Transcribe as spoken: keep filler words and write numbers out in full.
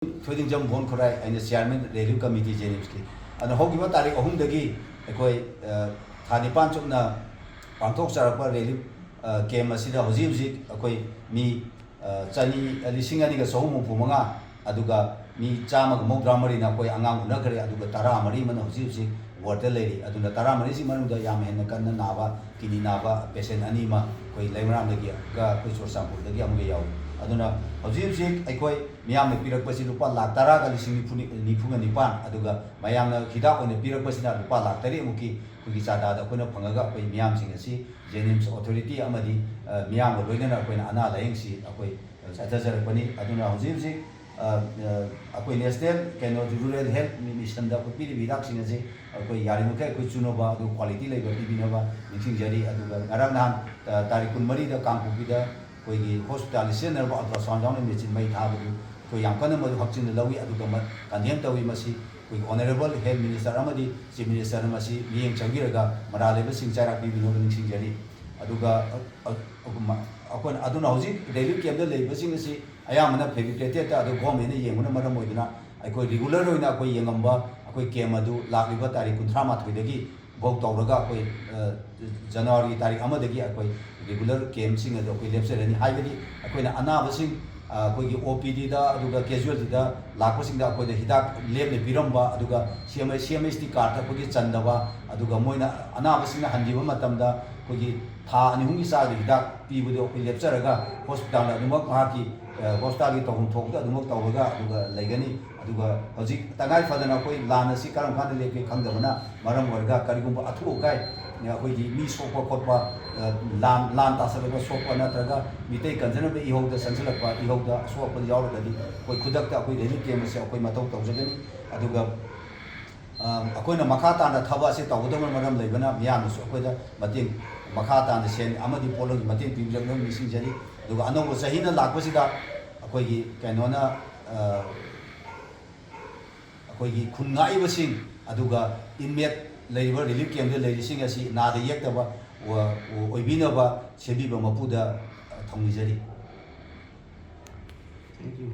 ꯊꯣꯏꯗꯤꯡꯖꯝ ꯕꯣꯟ ꯈꯨꯔꯥꯏ, ꯑꯩꯅ chairman relief committee JNIMSꯀꯤ꯫ ꯑꯗꯨꯅ ꯍꯧꯈꯤꯕ ꯇꯥꯔꯤꯛ ꯑꯍꯨꯝꯗꯒꯤ ꯑꯩꯈꯣꯏ, ꯑ, ꯊꯥ ꯅꯤꯄꯥꯟ ꯆꯨꯞꯅ ꯄꯥꯡꯊꯣꯛꯆꯔꯛꯄ relief, ꯑ, camp ꯑꯁꯤꯗ ꯍꯧꯖꯤꯛ ꯍꯧꯖꯤꯛ ꯑꯩꯈꯣꯏ ꯃꯤ, ꯑ, ꯆꯅꯤ, ꯑ, ꯂꯤꯁꯤꯡ ꯑꯅꯤꯒ ꯆꯍꯨꯝ ꯍꯨꯝꯐꯨ ꯃꯉꯥ, ꯑꯗꯨꯒ ꯃꯤ ꯆꯥꯝꯃꯒ ꯃꯧꯗ꯭ꯔꯥ ꯃꯔꯤꯅ ꯑꯩꯈꯣꯏ ꯑꯉꯥꯡ ꯎꯅꯈ꯭ꯔꯦ, ꯑꯗꯨꯒ ꯇꯔꯥ ꯃꯔꯤ ꯑꯃꯅ ꯍꯧꯖꯤꯛ ꯍꯧꯖꯤꯛ wardꯇ ꯂꯩꯔꯤ꯫ ꯑꯗꯨꯅ ꯇꯔꯥ ꯃꯔꯤꯁꯤ ꯃꯅꯨꯡꯗ ꯌꯥꯝ ꯍꯦꯟꯅ ꯀꯟꯅ ꯅꯥꯕ, kidney ꯅꯥꯕ patient ꯑꯅꯤ ꯑꯃ ꯑꯩꯈꯣꯏ ꯂꯩꯃꯔꯥꯝꯗꯒꯤ, ꯑꯩꯈꯣꯏ ꯆꯨꯔꯆꯥꯟꯄꯨꯔꯗꯒꯤ ꯑꯃꯒ ꯌꯥꯎꯏ꯫ ꯑꯗꯨꯅ ꯍꯧꯖꯤꯛ ꯍꯧꯖꯤꯛ ꯑꯩꯈꯣꯏ ꯃꯤꯌꯥꯝꯅ ꯄꯤꯔꯛꯄꯁꯤ ꯂꯨꯄꯥ ꯂꯥꯈ ꯇꯔꯥꯒ ꯂꯤꯁꯤꯡ ꯅꯤꯐꯨ, ꯅꯤꯐꯨꯒ ꯅꯤꯄꯥꯟ, ꯑꯗꯨꯒ ꯃꯌꯥꯝꯅ ꯍꯤꯗꯥꯛ ꯑꯣꯏꯅ ꯄꯤꯔꯛꯄꯁꯤꯅ ꯂꯨꯄꯥ ꯂꯥꯈ ꯇꯔꯦꯠꯃꯨꯛꯀꯤ ꯑꯩꯈꯣꯏꯒꯤ ꯆꯥꯗꯥꯗ ꯑꯩꯈꯣꯏꯅ ꯐꯪꯉꯒ ꯑꯩꯈꯣꯏ ꯃꯤꯌꯥꯝꯁꯤꯡ ꯑꯁꯤ JNIMS authority ꯑꯃꯗꯤ, ꯑ, ꯃꯤꯌꯥꯝꯒ ꯂꯣꯏꯅꯅ ꯑꯩꯈꯣꯏꯅ ꯑꯅꯥ ꯂꯥꯌꯦꯡꯁꯤ ꯑꯩꯈꯣꯏ ꯆꯠꯊꯖꯔꯛꯄꯅꯤ꯫ ꯑꯗꯨꯅ ꯍꯧꯖꯤꯛ ꯍꯧꯖꯤꯛ, ꯑ, ꯑ, ꯑꯩꯈꯣꯏ National ꯀꯩꯅꯣ Rural Health Missionꯗ ꯑꯩꯈꯣꯏ ꯄꯤꯔꯤꯕ ꯍꯤꯗꯥꯛꯁꯤꯡ ꯑꯁꯤ ꯑꯩꯈꯣꯏ ꯌꯥꯔꯤꯃꯈꯩ ꯑꯩꯈꯣꯏ ꯆꯨꯅꯕ, ꯑꯗꯨ quality ꯂꯩꯕ ꯄꯤꯕꯤꯅꯕ ꯅꯤꯡꯁꯤꯡꯖꯔꯤ꯫ ꯑꯗꯨꯒ ꯉꯔꯥꯡ ꯅꯍꯥꯟ, ꯑ, ꯇꯥꯔꯤꯛ ꯀꯨꯟꯃꯔꯤꯗ ꯀꯥꯡꯄꯣꯛꯄꯤꯗ ꯑꯩꯈꯣꯏꯒꯤ hospitalꯗ ꯁꯤꯖꯤꯟꯅꯔꯕ ultrasound ꯌꯥꯎꯅ machine ꯃꯩ ꯊꯥꯕꯗꯨ ꯑꯩꯈꯣꯏ ꯌꯥꯝ ꯀꯟꯅ ꯃꯗꯨ ꯍꯛꯆꯤꯟꯅ ꯂꯧꯏ꯫ ꯑꯗꯨꯒ ꯃ-, condemn ꯇꯧꯏ꯫ ꯃꯁꯤ ꯑꯩꯈꯣꯏꯒꯤ honourable Health Minister ꯑꯃꯗꯤ Chief Ministerꯅ ꯃꯁꯤ ꯃꯤꯠꯌꯦꯡ ꯆꯪꯕꯤꯔꯒ ꯃꯔꯥꯜ ꯂꯩꯕꯁꯤꯡ ꯆꯩꯔꯥꯛ ꯄꯤꯕꯤꯅꯕ ꯅꯤꯡꯁꯤꯡꯖꯔꯤ꯫ ꯑꯗꯨꯒ, ꯑ, ꯑ, ꯑꯩꯈꯣꯏꯅ, ꯑꯗꯨꯅ ꯍꯧꯖꯤꯛ relief campꯇ ꯂꯩꯔꯤꯕꯁꯤꯡ ꯑꯁꯤ ꯑꯌꯥꯝꯕꯅ fabricatedꯇ, ꯑꯗꯨ governmentꯅ ꯌꯦꯡꯕꯅ ꯃꯔꯝ ꯑꯣꯏꯗꯨꯅ ꯑꯩꯈꯣꯏ regular ꯑꯣꯏꯅ ꯑꯩꯈꯣꯏ ꯌꯦꯡꯉꯝꯕ ꯑꯩꯈꯣꯏ camp ꯑꯗꯨ ꯂꯥꯛꯂꯤꯕ ꯇꯥꯔꯤꯛ ꯀꯨꯟꯊ꯭ꯔꯥ ꯃꯥꯊꯣꯏꯗꯒꯤ ꯚꯧ ꯇꯧꯔꯒ ꯑꯩꯈꯣꯏ, ꯑ, January ꯇꯥꯔꯤꯛ ꯑꯃꯗꯒꯤ ꯑꯩꯈꯣꯏ regular campꯁꯤꯡ ꯑꯗꯨ ꯑꯩꯈꯣꯏ ꯂꯦꯞꯆꯔꯅꯤ꯫ ꯍꯥꯏꯕꯗꯤ ꯑꯩꯈꯣꯏꯅ ꯑꯅꯥꯕꯁꯤꯡ, ꯑ, ꯑꯩꯈꯣꯏꯒꯤ OPDꯗ ꯑꯗꯨꯒ casualtyꯗ ꯂꯥꯛꯄꯁꯤꯡꯗ ꯑꯩꯈꯣꯏꯗ ꯍꯤꯗꯥꯛ ꯂꯦꯝꯅ ꯄꯤꯔꯝꯕ, ꯑꯗꯨꯒ CMH, CMHT cardꯇ ꯑꯩꯈꯣꯏꯒꯤ ꯆꯟꯗꯕ, ꯑꯗꯨꯒ ꯃꯣꯏꯅ ꯑꯅꯥꯕꯁꯤꯡꯅ ꯍꯟꯈꯤꯕ ꯃꯇꯝꯗ ꯑꯩꯈꯣꯏꯒꯤ ꯊꯥ ꯑꯅꯤ ꯑꯍꯨꯝꯒꯤ ꯆꯥꯒꯤ ꯍꯤꯗꯥꯛ ꯄꯤꯕꯗꯨ ꯑꯩꯈꯣꯏ ꯂꯦꯞꯆꯔꯒ hospitalꯅ ꯑꯗꯨꯃꯛ ꯃꯍꯥꯛꯀꯤ, ꯑ, hospitalꯒꯤ ꯇꯧꯐꯝ ꯊꯣꯛꯄꯗ ꯑꯗꯨꯃꯛ ꯇꯧꯔꯒ ꯑꯗꯨꯒ ꯂꯩꯒꯅꯤ꯫ ꯑꯗꯨꯒ ꯍꯧꯖꯤꯛ ꯇꯉꯥꯏ ꯐꯗꯅ ꯑꯩꯈꯣꯏ ꯂꯥꯟ ꯑꯁꯤ ꯀꯔꯝ ꯀꯥꯟꯗ ꯂꯦꯞꯀꯦ ꯈꯪꯗꯕꯅ ꯃꯔꯝ ꯑꯣꯏꯔꯒ ꯀꯔꯤꯒꯨꯝꯕ ꯑꯊꯨ ꯑꯀꯥꯏ, ꯑ, ꯑꯩꯈꯣꯏꯒꯤ ꯃꯤ ꯁꯣꯛꯄ ꯈꯣꯠꯄ, ꯑ, ꯂꯥꯟ, ꯂꯥꯟ ꯇꯥꯁꯜꯂꯒ ꯁꯣꯛꯄ ꯅꯠꯇ꯭ꯔꯒ ꯃꯤꯇꯩ ꯀꯟꯖꯅꯕ ꯏꯍꯧꯗ ꯆꯪꯁꯤꯜꯂꯛꯄ, ꯏꯍꯧꯗ ꯑꯁꯣꯛ ꯑꯄꯟ ꯌꯥꯎꯔꯒꯗꯤ ꯑꯩꯈꯣꯏ ꯈꯨꯗꯛꯇ ꯑꯩꯈꯣꯏ relief camp ꯑꯁꯦ ꯑꯩꯈꯣꯏ ꯃꯊꯧ ꯇꯧꯖꯒꯅꯤ꯫ ꯑꯗꯨꯒ, ꯑ, ꯑꯩꯈꯣꯏꯅ ꯃꯈꯥ ꯇꯥꯅ ꯊꯕꯛ ꯑꯁꯤ ꯇꯧꯒꯗꯕꯅ ꯃꯔꯝ ꯂꯩꯕꯅ ꯃꯤꯌꯥꯝꯅꯁꯨ ꯑꯩꯈꯣꯏꯗ ꯃꯇꯦꯡ, ꯃꯈꯥ ꯇꯥꯅ ꯁꯦꯟ ꯑꯃꯗꯤ ꯄꯣꯠꯂꯝꯒꯤ ꯃꯇꯦꯡ ꯄꯤꯕꯤꯔꯛꯅꯕ ꯅꯤꯡꯁꯤꯡꯖꯔꯤ꯫ ꯑꯗꯨꯒ ꯑꯅꯧꯕ ꯆꯍꯤꯅ ꯂꯥꯛꯄꯁꯤꯗ ꯑꯩꯈꯣꯏꯒꯤ ꯀꯩꯅꯣꯅ, ꯑ, ꯑꯩꯈꯣꯏꯒꯤ ꯈꯨꯟ ꯉꯥꯛꯏꯕꯁꯤꯡ, ꯑꯗꯨꯒ inmate ꯂꯩꯔꯤꯕ relief campꯇ ꯂꯩꯔꯤꯁꯤꯡ ꯑꯁꯤ ꯅꯥꯗ ꯌꯦꯛꯇꯕ ꯑꯣ-, ꯑꯣꯏꯕꯤꯅꯕ ꯁꯦꯝꯕꯤꯕ ꯃꯄꯨꯗ ꯊꯧꯅꯤꯖꯔꯤ꯫ Thank you꯫